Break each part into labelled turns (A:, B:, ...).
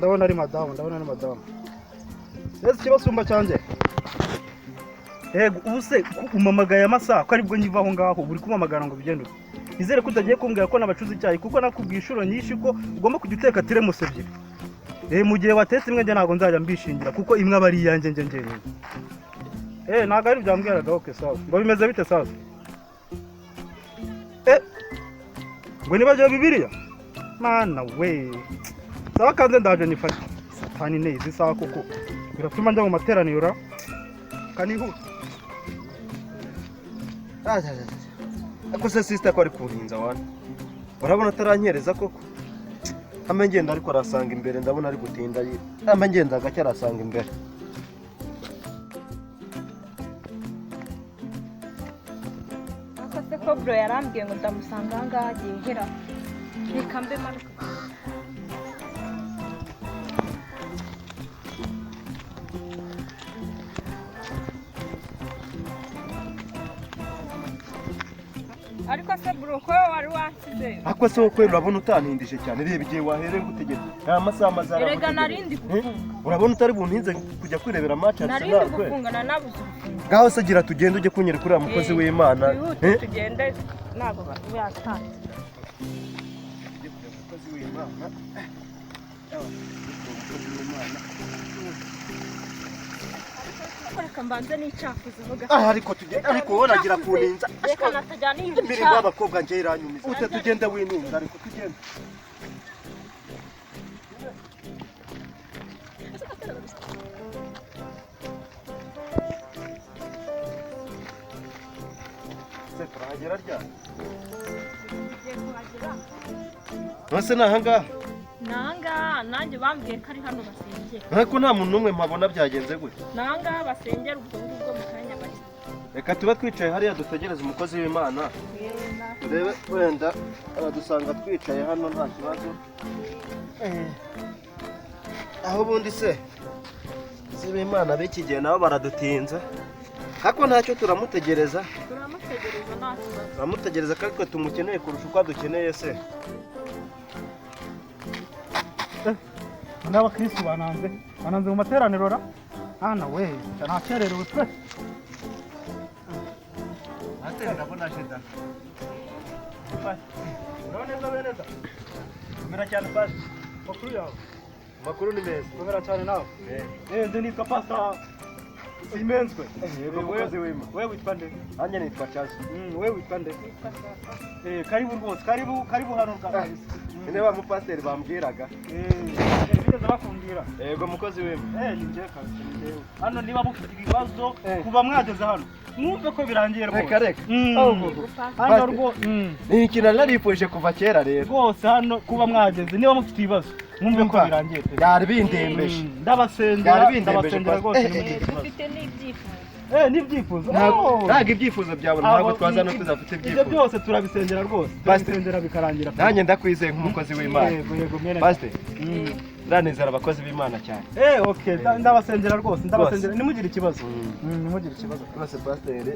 A: Ndabona ari madamu, ndabona ari madamu. Ese ikibasumba cyanjye? Yego, ubu se umamagaye amasaha ko aribwo nkiva aho ngaho, uri kumamagara ngo bigende ute? Nizere ko utagiye kumbwira ko nabacuze icyayi, kuko nakubwiye inshuro nyinshi ko ugomba kujya uteka teremusi ebyiri. Mu gihe watetse imwe njye ntabwo nzajya mbishingira, kuko imwe aba ari iyanjye njye njyenyine. Ntabwo ari byambwiraga. Okay, sawa. Ngo bimeze bite sasa? Ngo nibagiwe Bibiliya? Mana we. Sawa, kanze ndaje nifate. Satani ne izi saha koko biratuma njya mu materaniro ra? Kanihuta.
B: Ariko se sister, ko ari kuntinza wana, urabona ataranyereza koko? Ambe ngenda, ariko arasanga imbere, ndabona ari gutinda. Ambe ngenda gake, arasanga imbere.
C: Ako se ko bro yarambwiye ngo ndamusanga aha ngaha, agiye hera? Reka mbe manuka. Ariko se bro, ko wari wansize?
B: Ariko se wowe urabona utantindije cyane? Reba igihe wahereye ngutegereje, nta masaha maze.
C: Erega narindi gufunga.
B: Urabona utari buntinze kujya kwirebera match ya
C: Narindi
B: Arsenal kwe?
C: gufunga, nanabuze ubufunga.
B: Ngaho se gira tugende, ujye kunyereka uriya mukozi w'Imana.
C: Wihute.
B: Eh?
C: Tugende, ntabwo yatanze.
B: Ujye kureba umukozi w'Imana. Umukozi w'Imana.
C: Ariko reka mbanze n'icafuze ho gato.
B: Ah, ariko tugende, ariko wowe uragira kuntinza.
C: Reka natajyana iyi
B: Imirimo
C: bicafu.
B: y'abakobwa njye iranyumiza. Ute tugende, wininza, ariko tugende. Se turahagera ryari?
C: Tugiye kuhagera.
B: Nonese ni ahangaha?
C: Ni ahangaha, nanjye bambwiye ko ari hano basengera.
B: Ariko nta muntu n'umwe mpabona, byagenze gute?
C: Ni ahangaha basengera, ubwo ngubwo mu kanya bake.
B: Reka tube twicaye hariya dutegereze umukozi w'Imana, turebe wenda aradusanga twicaye hano, nta kibazo. Aho ubundi se z'Imana b'iki gihe nabo baradutinza, ariko ntacyo, turamutegereza.
C: Turamutegereza, nta kibazo.
B: Turamutegereza ko ariko tumukeneye kurusha uko adukeneye se.
A: N'abakristu bananze mu materaniro ra. Hana we, nakererewe pe.
B: Ndabona aje da.
A: Uraho neza bene da?
B: Komera cyane, pasi.
A: Makuru yawe?
B: Amakuru ni meza.
A: Komera cyane nawe. Nde nitwa Pastor Simenzwe.
B: Yego, mukozi w'Imana.
A: Wewe witwa nde?
B: Nanjye nitwa Chazo.
A: Wewe witwa nde?
C: Nitwa Safa.
A: Karibu rwose, karibu, karibu hano kabisa.
B: Ni wa mupasiteri bambwiraga.
A: Bigeze bakubwira?
B: Yego, mukozi w'Imana.
A: Ni njyewe kabisa, ni njyewe. Hano niba mufite ibibazo, kuba mwageze hano mwumve ko birangiye rwose.
B: Reka reka.
A: Hano
B: Pastor.
A: rwose
B: Ni ikintu narifuje kuva kera rero.
A: Rwose hano kuba mwageze, niba mufite ibibazo mwumve ko
B: Umva.
A: birangiye pe.
B: Byari bindembeje.
A: Ndabasengera.
B: Byari bindembeje,
A: Ndabasengera
B: Pastor.
A: rwose, ntimugire ikibazo.
C: Dufite n'ibyifuzo.
A: N'ibyifuzo.
B: Ntabwo
A: Oh.
B: ntabwo ibyifuzo byawe, ntabwo twaza no tuzafite
A: Ibyo
B: ibyifuzo.
A: byose turabisengera rwose.
B: Pastor.
A: Turabisengera bikarangira pe.
B: Nanjye ndakwizeye nk'umukozi w'Imana.
A: Yego yego, mwene.
B: Pastor, ndanezera abakozi b'Imana cyane.
A: Okay, ndabasengera rwose, ndabasengera, ntimugire ikibazo. Ntimugire ikibazo.
B: Rwose pasiteri,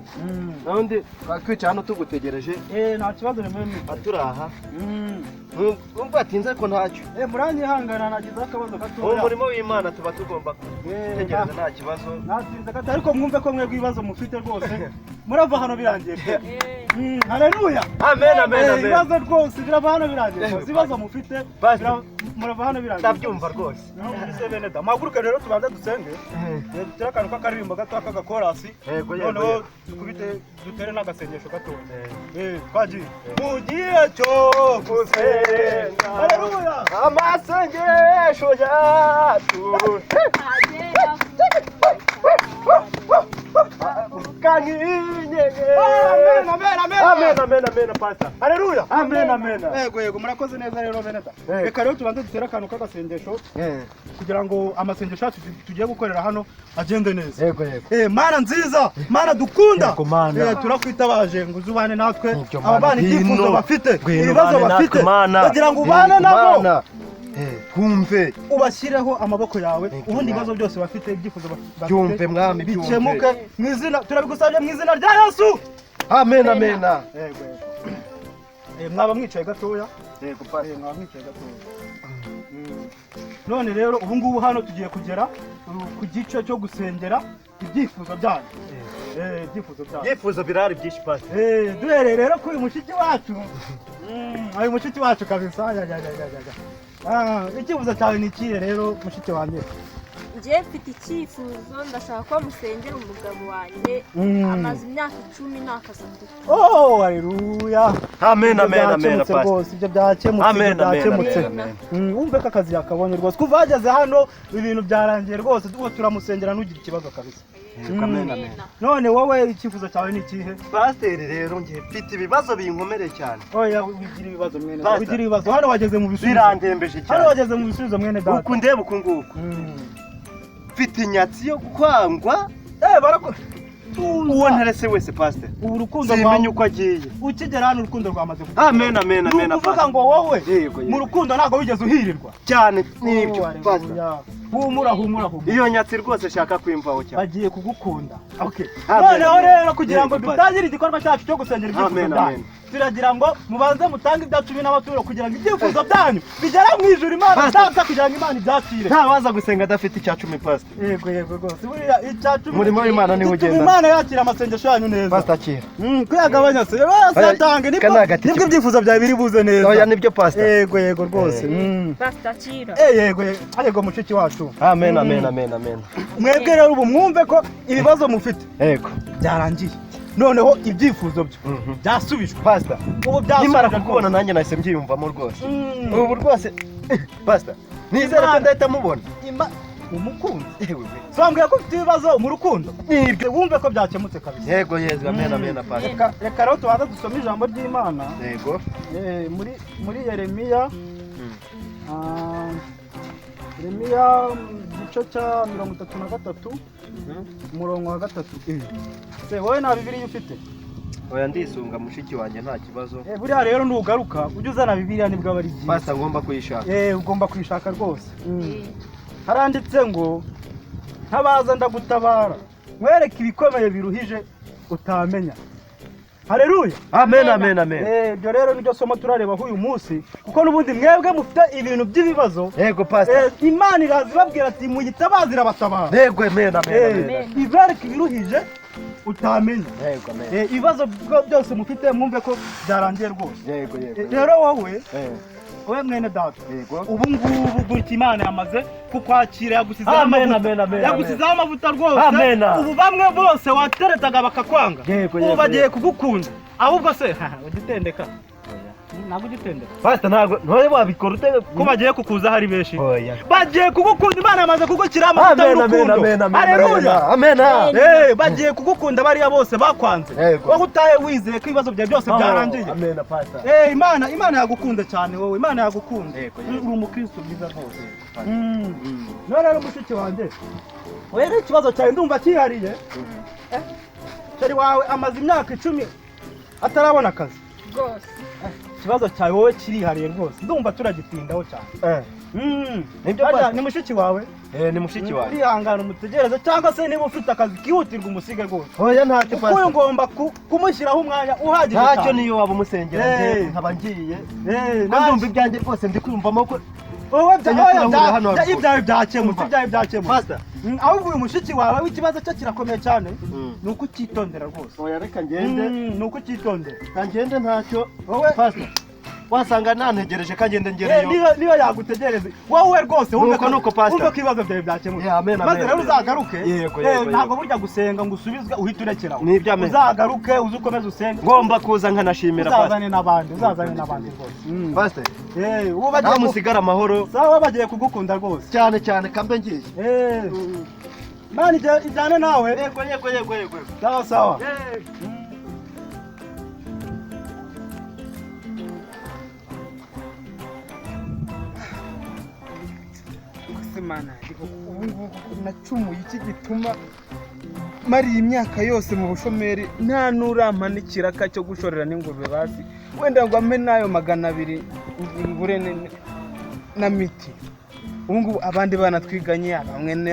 B: n'undi twakwicara hano tugutegereje.
A: Nta kibazo, ni mwe.
B: Aturaha numva atinze, ariko ntacyo.
A: Muranyihangana, nagize akabazo
B: Mu
A: gatoya.
B: murimo w'Imana tuba tugomba gutegereza, nta kibazo.
A: Natinze gato, ariko mwumve ko mwebwe ibibazo mufite rwose murava hano birangiye pe. Haleluya.
B: Amen, amen. Amen.
A: Ibibazo rwose birava hano birangiye rwose, ibibazo mufite
B: Pastor.
A: murava hano birangiye.
B: Ndabyumva rwose.
A: Naho bene da, muhaguruke rero tubanze dusenge. Dutere akantu k'akaririmbo gato k'agakorasi.
B: Yego yego.
A: Noneho
B: Yego.
A: dukubite, dutere n'agasengesho gatoya. Twagiye mu gihe cyo gusenga. Haleluya.
B: Amasengesho yacu
C: Agera
B: kankinyenyeri.
A: Amen, amen, amen.
B: Amen, amen, amen, pastor.
A: Haleluya.
B: Amen, amen.
A: Yego yego, murakoze neza rero bene da.
B: Yego.
A: Reka rero tubanze dutere akantu k'agasengesho kugira ngo amasengesho yacu tugiye gukorera hano agende neza.
B: Yego yego.
A: Mana nziza, Mana dukunda.
B: Yego, Mana.
A: Turakwitabaje ngo uzubane natwe.
B: Nibyo,
A: Aba
B: Mana.
A: bana ibyifuzo
B: Ngwino.
A: bafite,
B: Ngwino
A: ibibazo
B: ubane natwe,
A: bafite,
B: Mana.
A: bagira ngo ubane
B: Yego,
A: nabo.
B: Mana. Twumve.
A: Ubashyireho amaboko yawe,
B: Yego,
A: ubundi
B: Mwami.
A: ibibazo byose bafite, ibyifuzo bafite
B: Byumve, Mwami, byumve.
A: bikemuke mu izina, turabigusabye mu izina rya Yesu.
B: Amen, amen.
A: Yego yego. Mwaba mwicaye gatoya.
B: Yego, pastor.
A: Mwaba mwicaye gatoya. None rero ubu ngubu hano tugiye kugera ku gice cyo gusengera ibyifuzo byanyu. Ibyifuzo byanyu.
B: Ibyifuzo birahari byinshi, pastor.
A: Duhereye rero kuri uyu mushiki wacu. Uyu mushiki wacu kabisa, ya, ya, ya, ya, ya, ya. Icyifuzo cyawe ni ikihe rero, mushiki wanjye?
C: Njye mfite icyifuzo, ndashaka ko musengera umugabo wanjye. Amaze imyaka 10 nta kazi afite.
A: Oh, haleluya!
B: Amen,
A: Ibyo
B: amen, amen,
A: byakemutse
B: pastor.
A: rwose, ibyo byakemutse,
B: Amen,
A: ibyo
B: amen,
A: byakemutse.
B: amen, amen.
A: Wumve ko akazi yakabonye rwose. Kuva hageze hano ibintu byarangiye rwose, uwo turamusengera, ntugire ikibazo kabisa.
B: Amen, amen.
A: None wowe icyifuzo cyawe ni ikihe?
B: Pasiteri, rero njye mfite ibibazo binkomereye cyane.
A: Oya, wigira ibibazo, mwene data.
B: Pastor.
A: Wigira ibibazo, hano wageze mu bisubizo.
B: Birandembeje
A: Hano
B: cyane.
A: wageze mu bisubizo, mwene data.
B: Uku ndeba uku nguku, mfite inyatsi yo kwangwa.
A: Barako
B: Uwo nterese wese, pasiteri,
A: ubu urukundo
B: simenya
A: rwawe
B: uko agiye.
A: Ukigera hano urukundo rwamaze kugera.
B: Amen, amen,
A: Ni
B: amen.
A: ukuvuga
B: Pastor.
A: ngo wowe
B: Yego, yego.
A: mu rukundo ntabwo wigeze uhirirwa.
B: Cyane, nibyo,
A: Oh,
B: pastor.
A: haleluya. Humura, humura, humura.
B: Iyo nyatsi rwose shaka kwimvaho cyane.
A: Bagiye kugukunda, okay.
B: Amen,
A: Noneho
B: amen.
A: rero kugira ngo
B: Yego, Pastor.
A: dutangire igikorwa cyacu cyo gusengera ibyifuzo
B: Amen,
A: byanyu,
B: amen.
A: turagira ngo mubanze mutange ibya cumi n'amaturo kugira ngo ibyifuzo byanyu bigere mu ijuru, Imana
B: Pastor.
A: data, kugira ngo Imana ibyakire.
B: Ntawaza gusenga adafite icya cumi, pastor.
A: Yego, yego, rwose buriya icya cumi
B: Umurimo w'Imana niwo
A: gituma
B: ugenda.
A: Imana yakira amasengesho yanyu neza.
B: Pastor, akira.
A: Kuyagabanya se yatange, nibwo
B: Aka ni agatike.
A: nibwo ibyifuzo byawe biri buze neza.
B: Oya, nibyo, pastor.
A: Yego, yego rwose.
C: Pastor Kira.
A: Yego, yego, yego, mushiki wacu.
B: Amen, amen, amen, amen.
A: Mwebwe rero ubu mwumve ko ibibazo mufite
B: Yego.
A: byarangiye, noneho ibyifuzo byo byasubijwe.
B: Pastor,
A: Ubu
B: nimara
A: byasubijwe
B: kukubona
A: rwose.
B: nanjye nahise mbyiyumvamo rwose. Ubu rwose, pastor, nizere ko
A: Imana.
B: ndahita mubona.
A: Umukunzi
B: Yewe we.
A: sombwiye ko ufite ibibazo mu rukundo.
B: Nibyo.
A: Wumve ko byakemutse kabisa.
B: Yego, yego, amen, amen, pastor.
A: Reka rero tubanze dusome ijambo ry'Imana.
B: Yego.
A: Muri Yeremiya, Yeremiya igice cya 33, umurongo wa 3. Se wowe nta Bibiliya ufite?
B: Oya, ndisunga mushiki wanjye, nta kibazo.
A: Buriya rero nugaruka ujye uzana Bibiliya, nibwo aba ari byiza.
B: Pastor, ngomba kuyishaka.
A: Ugomba kuyishaka rwose. Haranditse ngo: "Ntabaza ndagutabara, nkwereke ibikomeye biruhije utamenya." Haleluya!
B: Amen, amen, amen.
A: Ibyo rero niryo somo turarebaho uyu munsi, kuko n'ubundi mwebwe mufite ibintu by'ibibazo.
B: Yego, pastor.
A: Imana iraza ibabwira ati: "Muyitabaze irabatabara."
B: Yego, amen, amen, amen.
A: Ibereke ibiruhije utamenya.
B: Yego, amen.
A: Ibibazo byose mufite mwumve ko byarangiye rwose.
B: Yego, yego.
A: Rero wowe, wowe mwene data,
B: Yego.
A: ubu ngubu gutya Imana yamaze kukwakira, yagusizeho
B: Amen,
A: amavuta.
B: amen, amen,
A: Yagusizeho amavuta rwose.
B: Amen.
A: Ubu bamwe bose wateretaga bakakwanga,
B: Yego,
A: ubu
B: yego,
A: bagiye
B: yego.
A: kugukunda. Ahubwo se ugitendeka? Ntabwo ugitendeka?
B: Pastor, ntabwo ntoye wabikora ute?
A: Ko bagiye kukuza hari benshi.
B: Oya.
A: Bagiye kugukunda, Imana yamaze kugushyiraho amavuta
B: Amen, amen,
A: y'urukundo.
B: amen, amen.
A: Haleluya!
B: Amen.
A: Bagiye kugukunda bariya bose bakwanze.
B: Yego.
A: Wowe utahe wizeye ko ibibazo byawe byose byarangiye.
B: Amen, pastor.
A: Imana yagukunda cyane wowe, Imana yagukunda.
B: Yego, yego.
A: Uri umukristo mwiza rwose. None rero mushiki wanjye, wowe rero ikibazo cyawe ndumva cyihariye. Chéri wawe amaze imyaka 10 atarabona akazi.
C: Rwose.
A: Ikibazo cyawe wowe kirihariye rwose, ndumva turagitindaho cyane.
B: Nibyo,
A: Harya
B: pastor.
A: ni mushiki wawe?
B: Ni mushiki wanjye.
A: Urihangana umutegereze, cyangwa se niba ufite akazi kihutirwa umusige rwose.
B: Oya, ntacyo,
A: Kuko uyu
B: pastor.
A: ngomba kumushyiraho umwanya uhagije
B: Ntacyo,
A: cyane.
B: niyo waba umusengera njye nkaba ngiye. Ko ndumva ibyanjye rwose ndi kwiyumvamo ko
A: Wowe
B: Tujya
A: oya,
B: turahurira hano haruguru.
A: ibyawe byakemutse.
B: Umva.
A: Ibyawe byakemutse.
B: Pastor.
A: Ahubwo uyu mushiki wawe w'ikibazo cye kirakomeye cyane, ni uko ukitondera rwose.
B: Oya, reka ngende.
A: Ni uko ukitondera.
B: Reka ngende, ntacyo.
A: Wowe
B: Pastor, wasanga nantegereje ko agenda ngereyo.
A: Niyo yagutegereze wowe rwose, wumve
B: Nuko, nuko, Pastor.
A: wumve ko ibibazo byawe byakemutse.
B: Yeah, amen,
A: Maze
B: amen,
A: rero
B: amen.
A: uzagaruke.
B: Yego, yego,
A: Ntabwo burya gusenga ngo usubizwe uhite urekeraho.
B: Ni ibyo, amen.
A: Uzagaruke uze ukomeze usenge.
B: Ngomba kuza nkanashimira pastor.
A: Uzazane n'abandi, uzazane n'abandi rwose.
B: Pastor,
A: Ubu bagiye
B: nawe musigare amahoro.
A: Sawa, bagiye kugukunda rwose.
B: Cyane cyane, kambe ngiye.
A: Imana ijyane nawe.
B: Yego, yego, yego, yego.
A: Sawa, sawa.
D: Mana, ubu ngubu nacumuye iki gituma mariye imyaka yose mu bushomeri, nta n'urampa n'ikiraka cyo gushorera n'ingurube basi wenda ngo ampe n'ayo 200 ngure na miti? Ubu ngubu abandi bana twiganye, bamwe ni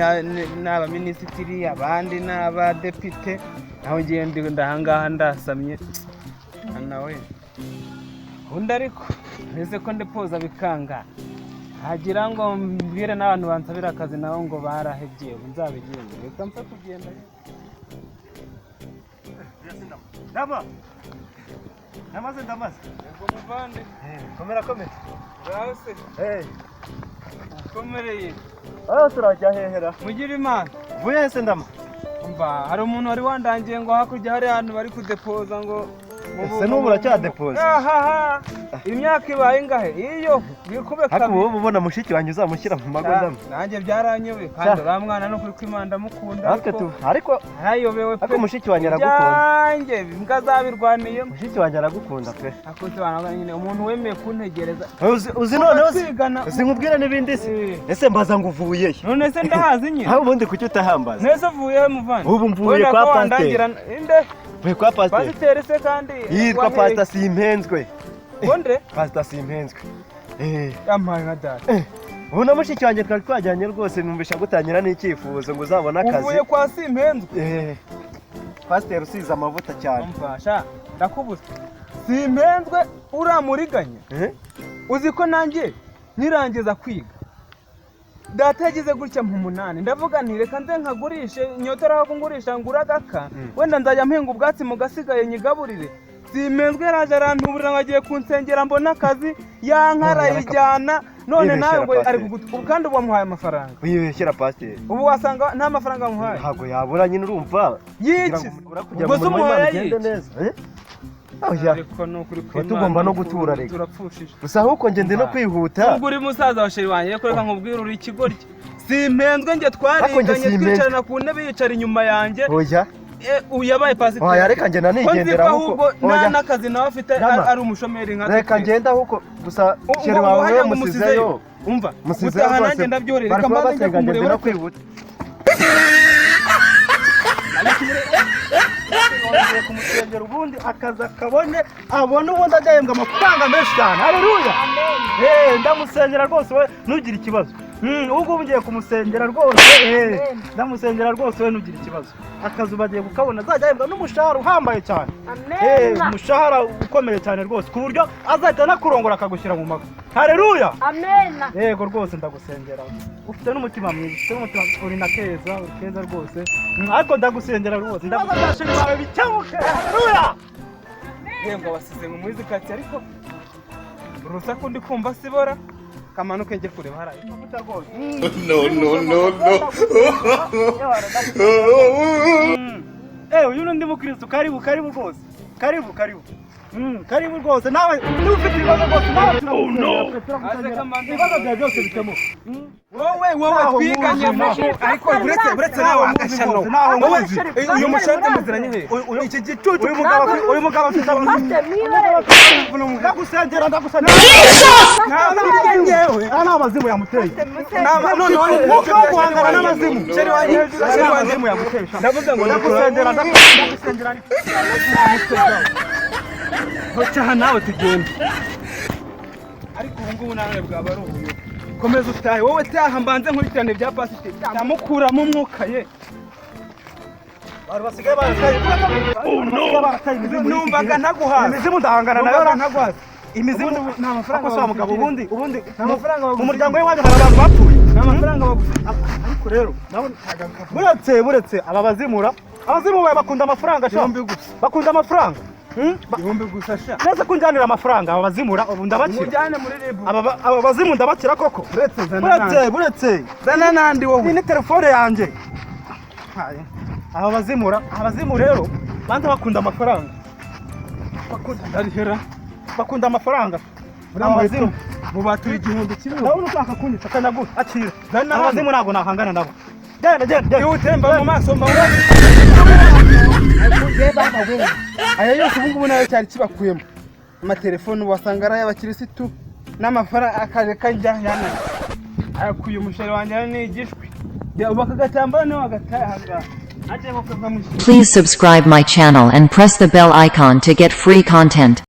D: abaminisitiri, abandi ni abadepite, naho ngiye ndi ndahangaha ndasamye nawe undi. Ariko uretse ko ndepoza bikanga. Hagira ngo mbwire n'abantu bansabira akazi nabo ngo barahebye, ubu nzabigenze, reka mpfe kugenda.
B: Ndama, ndamaze, ndamaze.
D: Yego muvandi.
B: Komera, komera.
D: Uraho se?
B: Eh.
D: Ukomereye?
B: Aho turajya hehera?
D: Mugire Imana.
B: Vuye hese, ndama?
D: Umva, hari umuntu wari wandangiye ngo hakurya hari ahantu bari kudepoza ngo
B: Ese n'ubu uracyadepoza?
D: Ahaha, imyaka ibaye ingahe iyo bikube
B: Ariko
D: kabiri.
B: ubu ubona mushiki wanjye uzamushyira mu mago, ndama?
D: Nanjye byaranyobeye kandi uriya mwana no kuri kw'Imana ndamukunda.
B: Natwe
D: ariko
B: tu ariko
D: narayobewe pe.
B: Ariko mushiki wanjye aragukunda.
D: Ibyanjye imbwa zabirwaniyemo.
B: Mushiki wanjye aragukunda pe.
D: Akoze bana nyine, umuntu wemeye kuntegereza.
B: Uzi noneho uzi
D: Twigana.
B: Uzi nkubwire n'ibindi se?
D: Eh.
B: Ese mbaza ngo uvuye he?
D: None se ndahazi nyine.
B: Aho ubundi kuki utahambaza?
D: Nese uvuye he, muvandi?
B: Ubu mvuye
D: Wenda
B: kwa
D: ko
B: pasiteri.
D: inde?
B: Mvuye kwa pasiteri.
D: Pasiteri se kandi?
B: Yitwa
D: Wahereye?
B: Pasita Simpenzwe.
D: Gonde?
B: Pasita Simpenzwe, eh.
D: Yampaye nka data.
B: Ubu na mushiki wanjye twari twajyanye rwose, numvisha gutangira n'icyifuzo ngo uzabone akazi.
D: Uvuye kwa Simpenzwe?
B: Eh, pasiteri usize amavuta cyane.
D: Umva sha, ndakubuza, Simpenzwe uramuriganya.
B: Eh?
D: Uzi ko nanjye nirangiza kwiga data yagize gutya mu munani, ndavuga nti reka nze nkagurishe nyotora, aho kungurisha ngura agaka, wenda nzajya mpinga ubwatsi mu gasigaye nyigaburire. Simpenzwe yaraje arantuburira ngo agiye kunsengera mbona akazi, ya nka arayijyana. None
B: Wibeshyera,
D: nawe ngo ari
B: pasiteri.
D: kugutu, kandi ubu wamuhaye amafaranga.
B: Wibeshyera pasiteri.
D: Ubu wasanga nta mafaranga wamuhaye.
B: Ntabwo yabura nyine, urumva.
D: Yiki?
B: Kugira
D: Ubwo
B: ngo
D: se
B: umurimo w'Imana
D: umuhaye
B: ugende
D: yiki?
B: neza. Eh? Oya.
D: Ariko ni ukuri
B: Tuba
D: kw'Imana,
B: tugomba no gutura reka.
D: Turapfushije.
B: Gusa ahubwo ngende no kwihuta.
D: Ubwo uri musaza wa chéri wanjye, reka nkubwire, uri ikigoryi. Simpenzwe njye
B: Ariko njye
D: twariganye,
B: simpenzwe.
D: twicarana ku ntebe, yicara inyuma yanjye.
B: Oya.
D: Eh, uyu yabaye pasiteri.
B: Oya, reka njye
D: Ko nzi ko
B: nanigendera
D: ahubwo
B: ahubwo.
D: nta
B: Oya.
D: n'akazi nawe afite,
B: Rama.
D: ari umushomeri nka
B: Reka
D: twe.
B: ngende ahubwo gusa chéri
D: Ngo
B: wawe
D: hajya ngo
B: musizeyo.
D: Umva,
B: Musizeyo
D: gutaha
B: rwose.
D: nanjye ndabyorera,
B: Bari
D: reka
B: kuba
D: mbanze njye
B: basenga, ngende
D: kumureba.
B: no kwihuta.
A: Nongeye kumusengera, ubundi akazi akabone, abone ubundi ajya ahembwa amafaranga menshi cyane. Haleluya! Eh, ndamusengera rwose, we ntugire ikibazo. Ubu ngubu ngiye kumusengera rwose, eh, ndamusengera rwose, we ntugire ikibazo. Akazi ubu agiye kukabona, azajya ahembwa n'umushahara uhambaye cyane. Eh,
C: Amen.
A: umushahara ukomeye cyane rwose, ku buryo azahita anakurongora akagushyira mu mago. Haleluya!
C: Amen.
A: Yego rwose, ndagusengera, ufite n'umutima mwiza, ufite n'umutima, uri na keza, uri keza rwose. Ariko ndagusengera rwose, ibibazo bya chéri bawe bikemuke. Haleluya!
D: Yemwe, basize mu mwizi kati, ariko urusaku ndi kumva sibora, kamanuke njye kureba hariya.
E: No, no, no, no.
A: Eh, uyu ni undi mukristo. Karibu, karibu rwose, karibu, karibu. Karibu rwose. Nawe niba ufite ibibazo rwose, nawe turagusengera, ibibazo byawe byose bikemuke.
D: Wowe, wowe
A: Ntaho
D: twiganye
A: muzi.
D: mu, ariko buretse nawe agashyano.
A: Ntaho
D: Wowe
A: muzi.
D: uyu mushante muziranye he? Iki gicucu.
A: Uyu mugabo afite
C: Pastor, mwihorere.
A: Ndagusengera, ndagusengera.
D: Ngewe.
A: Aya ni abazimu yamuteye.
D: Noneho
A: Umwuka wo guhangana n'abazimu.
D: Chéri wanjye, chéri wanjye,
A: Abazimu yamuteye.
D: ndavuze ngo
A: Ndagusengera, ndagusengera.
D: Cyaha nawe tugende. Ariko ubu ngubu nawe bwaba ari ubuyobe. Komeza utahe wowe, taha mbanze nkurikirane bya pasiteri, ndamukuramo umwuka ye.
A: Abantu basigaye barataye. Basigaye barataye imizimu muri iki
D: Numvaga
A: gihe.
D: ntaguhaza.
A: Imizimu ndahangana nayo.
D: Numvaga ntaguhaza.
A: Imizimu
D: Ubundi nta mafaranga
A: Ako se wa mugabo,
D: bagufitiye.
A: ubundi
D: Nta mafaranga
A: mu
D: bagufitiye.
A: muryango w'iwanyu hari abantu bapfuye.
D: Nta mafaranga bagufitiye.
A: Ariko rero nawe buretse aba bazimura, abazimu bawe bakunda amafaranga sha.
D: Ibihumbi gusa.
A: Bakunda amafaranga.
D: Ibihumbi gusa sha.
A: Neza kunjyanira amafaranga, aba bazimura ubu ndabakira.
D: Mujyane muri RIB.
A: Aba bazimu ndabakira koko.
D: Buretse, zana
A: Buretse,
D: n'andi.
A: buretse.
D: Zana n'andi wowe.
A: Iyi ni telefone yanjye. Aba bazimura, abazimu rero banza bakunda amafaranga. Bakunda,
D: Ndarihera.
A: bakunda amafaranga.
D: Buriya
A: Aba bazimu.
D: Mubatura 1000.
A: Ndabona ushaka kunyica akanyaguha, akira.
D: Zana
A: Aba
D: hano.
A: bazimu ntabwo nahangana nabo. Genda, genda, genda.
D: Ihute, mba mu maso, mba mu maso. Aya yose ubu ngubu nayo cyari kibakuyemo amatelefone, wasanga ari ay'abakirisitu n'amafaranga akaje kajya yana ayakuye. Umusheri wanjye ni igishwi, ubu aka gatambaro niwe wagataye aha ngaha, agiye kukamushyira.
F: Please subscribe my channel and press the bell icon to get free content.